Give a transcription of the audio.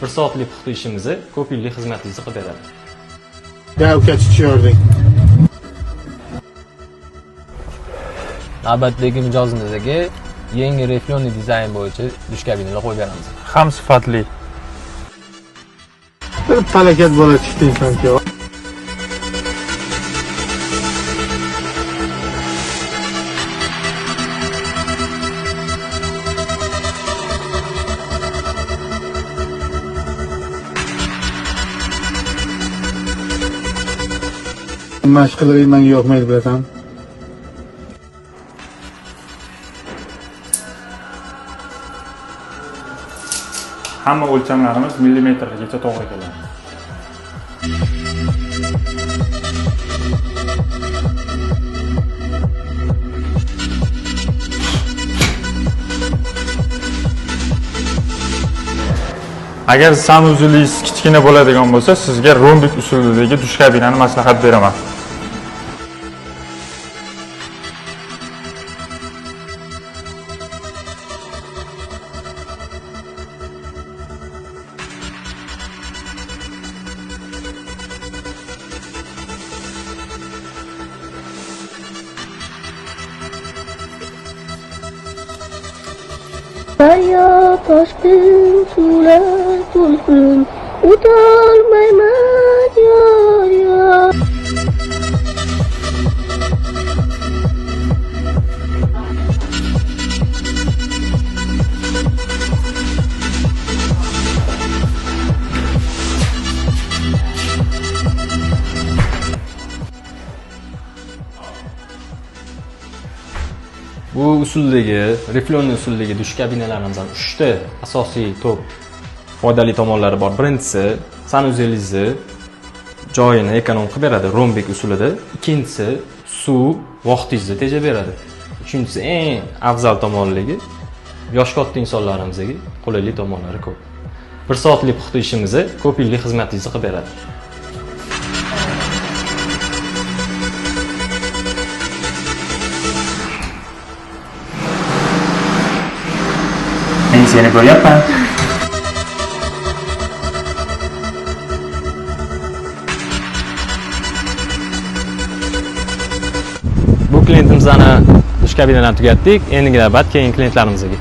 Bir soatlik puxta ishimizni ko'p yillik xizmatingizni qilib beradi. Ya uka, chichiyording. Navbatdagi mijozimizga yangi рифленый dizayn bo'yicha dush kabinalar qo'yib beramiz. Ham sifatli. Bir palakat bola chiqding sanki. Mashq qilib menga yoqmaydi, bilasan. Hamma o'lchamlarimiz millimetrgacha to'g'ri keladi. Agar sanuzelingiz kichkina bo'ladigan bo'lsa, sizga rombik usulidagi dush kabinani maslahat beraman. Daryo toshqin, suvlar to'lqin, o'tolmayman yor yor. Bu usuldagi, рифленый usuldagi dush kabinalarimizdan 3 ta asosiy top foydali tomonlari bor. Birinchisi, sanuzelingizni joyini ekonom qilib beradi rombik usulida. Ikkinchisi, suv vaqtingizni tejab beradi. Uchinchisi, eng afzal tomonligi, yosh katta insonlarimizga qulaylik tomonlari ko'p. Bir soatlik puxta ishimizni ko'p yillik xizmatingizni qilib beradi. Men seni ko'ryapman. Bu klientimizni dush kabinalarni tugatdik. Endigi navbat keyingi klientlarimizga.